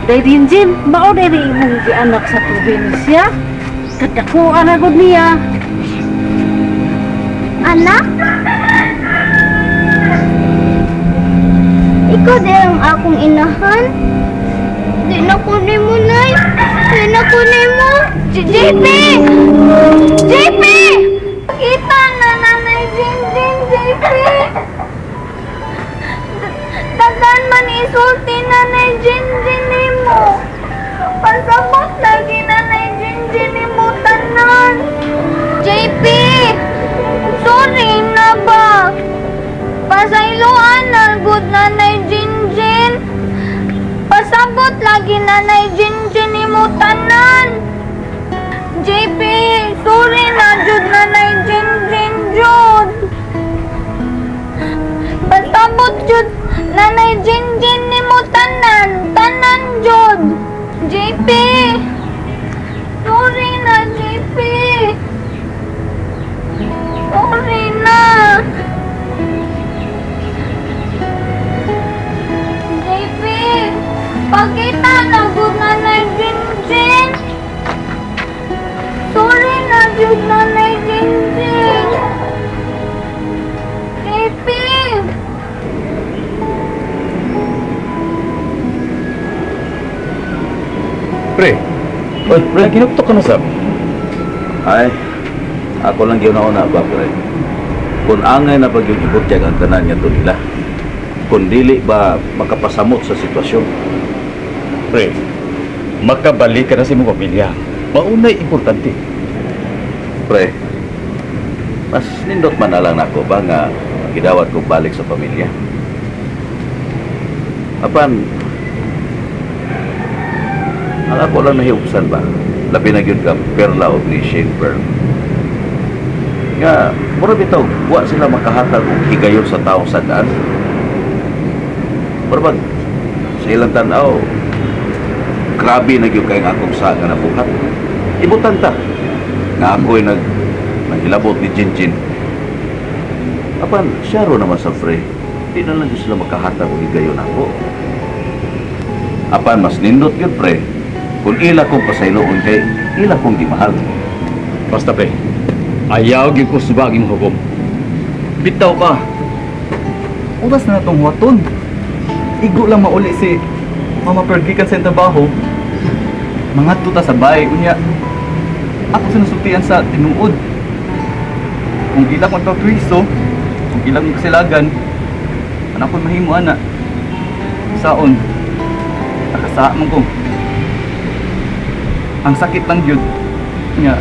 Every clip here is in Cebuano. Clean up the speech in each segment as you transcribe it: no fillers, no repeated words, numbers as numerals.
Day Jinjin, mao day ni imong gianak sa probinsya. Kadakuan na gud niya. Anak? Ikaw di ang akong inahan? Di na ko nimo, Nay. Di na ko nimo. JP! JP! Kita na Nanay Jinjin, JP! Tagan man isulti Nanay Jinjin nimo. Pasabot lagi Nanay Jinjin nimo tanan. JP! Sorry na ba? Pasayloan na good Nanay Jinjin. Pasabot lagi Nanay Jinjin nimo tanan. JP, sorry na jud Nanay Jinjin jud. Pasabot jud Nanay Jinjin nimo tanan, tanan jud. JP, sorry na JP. Sorry na. JP, pagkita na gud Nanay Jinjin. Sorry na jud Nanay Jinjin. JP. Pre, Oy, pre. Ginuktok ka na sab. Ay, ako lang ginauna ba, pre? Kung angay na pag yung ibutyag ang tanan nga to nila, kung dili ba makapasamot sa sitwasyon? Pre, makabalik ka na sa imong pamilya. Maunay importante. Pre, mas nindot man na lang nako ba nga gidawat ko balik sa pamilya. Apan, ang ako lang nahiupsan ba? Labi na gyud ka Perla o ni Shane Pearl. Nga, mura bitaw, wa sila makahatag og higayon sa tao sa daan. Mura bag, sa ilang tan-aw, grabe na gyud kay akong sa nga nabuhat. Ibutan ta, nga ako'y naghilabot ni Jinjin. Apan, siya ro naman sa pre, di na lang gyud sila makahatag og higayon ako. Apan, mas nindot gyud pre, kung ila kong pasayloon kay ila kong gimahal. Basta pre, ayaw gyud ko subag imong hukom. Bitaw ka. Oras na natong huwaton. Igo lang mauli si Mama Pearl gikan sa trabaho. Mangadto ta sa bay unya. Ako sinusultian sa tinuod. Kung ila kong pagpriso, kung ila kong kasilagan, anak ko mahimo ana. Saon, nakasaa man ko. Ang sakit lang yun nga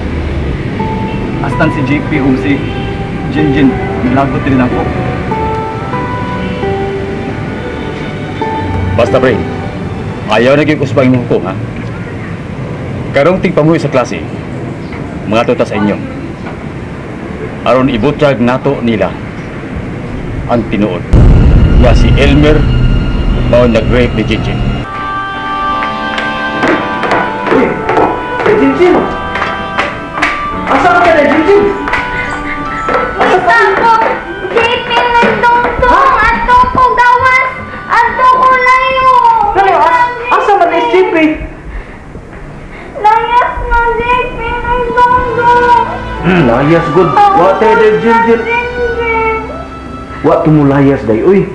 astan si JP o si Jinjin nilagot din ako. Basta pre, ayaw na gyud usbang imong hukom ha. Karong tigpamuhi sa klase, mga tuta sa inyo. Aron ibutyag nato nila ang tinuod nga si Elmer mao nag-rape ni Jinjin. Jinjin! Asa ka na, Jinjin? Kita ko, JP nagtungtong, ato ko gawas, ato ko layo. Asa man is JP? Layas na, JP nagtungtong. Layas good. Wa tayo day, Jinjin. Wa tumulayas day, uy.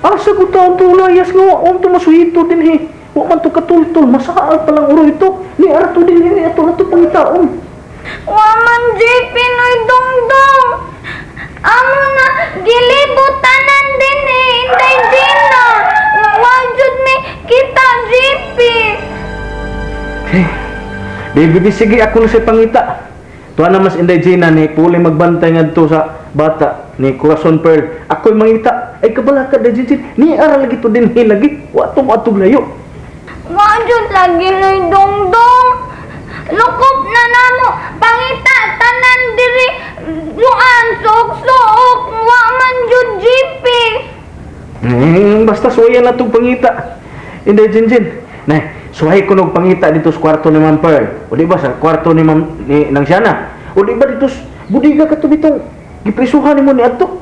Asa ko taon tulayas nga, wa to masuhito din he. Wa man to katultol, masaal pa lang uro ito. Ni arto din ni ato na to pangitaon. Wa man JP noy dongdong. Amo na gilibot tanan din eh, Inday Gina. Wa jud mi kita JP. Hey, baby, sige ako na sa pangita. Tuwa na mas Inday Gina ni puli magbantay ngadto sa bata ni Corazon Pearl. Ako'y mangita. Ay kabalaka da Jinjin. Ni ara lagi to din lagi. Wa to atog layo. Wa jud lagi noy dongdong. Lukop na namo pangita tanan diri luan suok-suok wa man jud JP. Basta suwayan na tong pangita. Inday Jinjin. Nay, suway ko nog pangita dito sa kwarto ni Ma'am Pearl. O di ba sa kwarto ni Ma'am ni nang Siana? O di ba dito sa budiga ka to bitong giprisuhan nimo ni adto?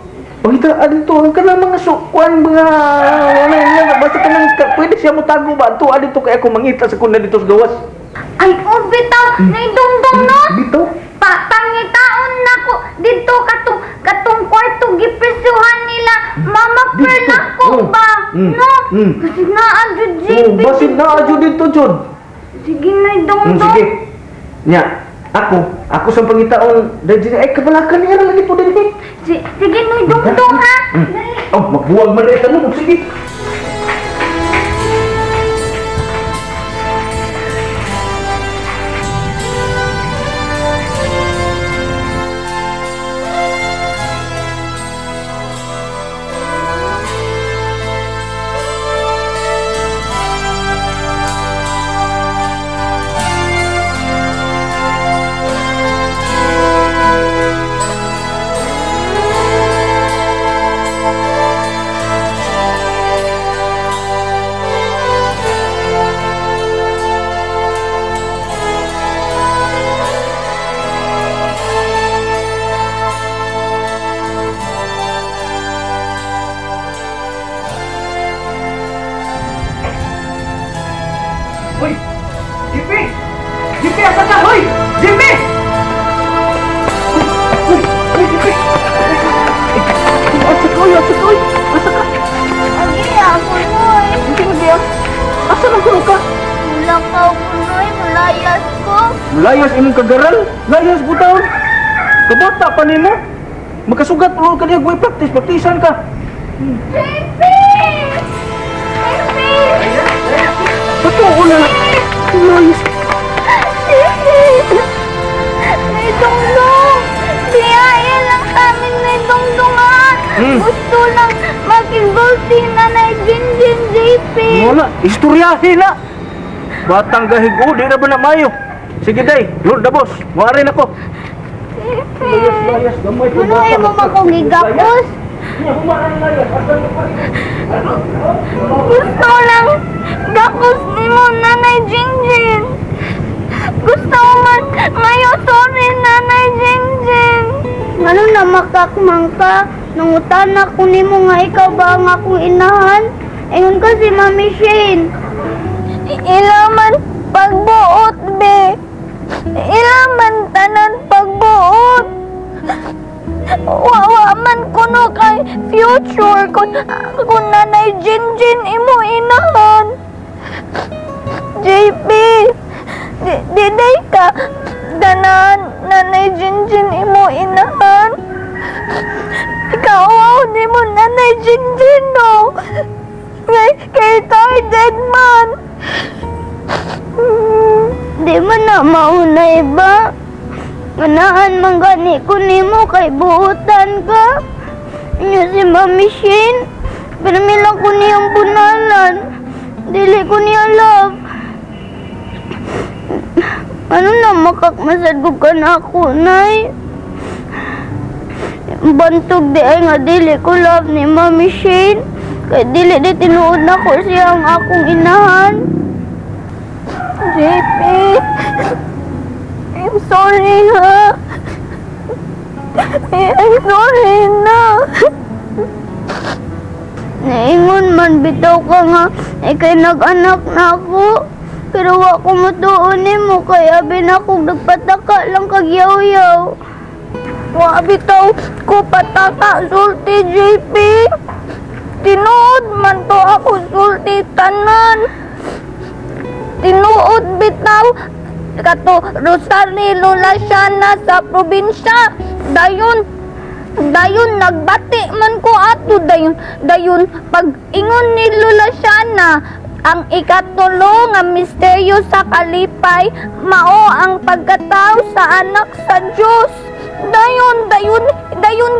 Pangita adto ang kanang mga sukuan mga ano basta kanang pwede siya motago ba adto adto kay ako mangita sa kuna dito sa gawas. Ay, oh, bitaw, naidungdong no? Bitaw. Pangitaon nako dito katong kwarto gipresyuhan nila Mama Pearl nako ba? No? Kasi naa jud JP. Basin naa jud dito jud. Sige naidungdong. Sige. Nya, ako sa pangitaon dahil ay kabalakan niya lagi po dinhi. Sige naidungdong ha. Oh, magbuwag man rin tanong. Sige. Hoy! JP! JP, asa ka? Hoy! JP! Hoy! Hoy, JP! Asa ka? Hoy, asa ka? Hoy! Asa ka? Agi, ako, Noy. Hindi, hindi, ah. Asa lang kuno ka? Wala ka, Noy. Mulayas ko. Mulayas imong kagaral? Layas ko taon. Kabata pa nimo. Makasugat ulo ka niya, guwi practice. Praktisan ka. JP! JP! Totoo na. Layas. JP! Naidungdong! Biyaya lang kami naidungdong, ah! Gusto lang makigulti na na Jinjin, JP! Wala, istoryahin na! Batang gahigo, di na ba na mayo? Sige day, Lord the boss, warin ako. JP! Layas, layas, gamay ko. Ano ay mo makong gigapos? Gusto lang gapos ni mo, Nanay Jinjin. Gusto man mayo sorry, Nanay Jinjin. Ano na makakmang ka? Nangutana ko nimo nga ikaw ba ang akong inahan? Ingon ka si Mami Shane. Ilaman pagbuot, be. Ilaman tanan pagbuot. Wawa man kuno kay future kung Nanay Jinjin imo inahan. JP, diday ka ganahan Nanay Jinjin imo inahan. Ikaw, wow, di mo Nanay Jinjin, no? Kay tayo dead man. Di man na maunay ba? Ganahan man gani ko nimo kay buutan ka. Inyo si Mami Shane, pirmi lang ko niyang bunalan. Dili ko niya love. Ano na makakmasad ko ka na ako, Nay? Bantog di ay nga dili ko love ni Mami Shane. Kay dili di tinuod na ko siya ang akong inahan. JP, I'm sorry ha. I'm sorry na. Naingon man bitaw ka nga ikay nag-anak na ako. Pero wa ko mutuon nimo kay abi na akong nagpataka lang kag yaw-yaw. Wa bitaw ko pataka sulti, JP. Tinuod man to ako sulti tanan. Tinuod bitaw kato Rosalie Lola Siana sa probinsya. Dayon nagbati man ko ato dayon pag ingon ni Lola Siana ang ikatulo nga misteryo sa kalipay mao ang pagkatao sa anak sa Dios. Dayon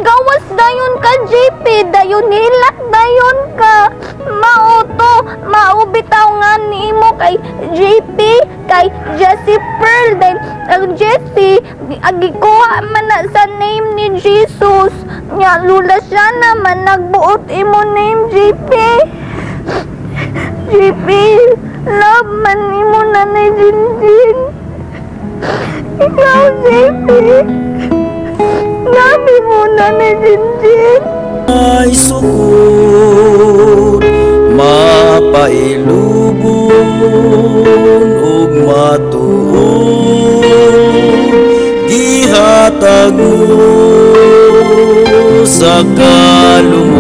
gawas dayon ka, JP, dayon hilak dayon ka. Mao to, mao bitaw nga nimo kay JP, kay Jessie Pearl din. Ang Jessie agikuha man na sa name ni Jesus. Nya Lola Siana man nagbuot imo name, JP. JP, love man nimo Nanay Jinjin. Ikaw, JP, love mo Nanay Jinjin. Ay sukod mapailubon ug matuod, gihatag mo sa kalumon.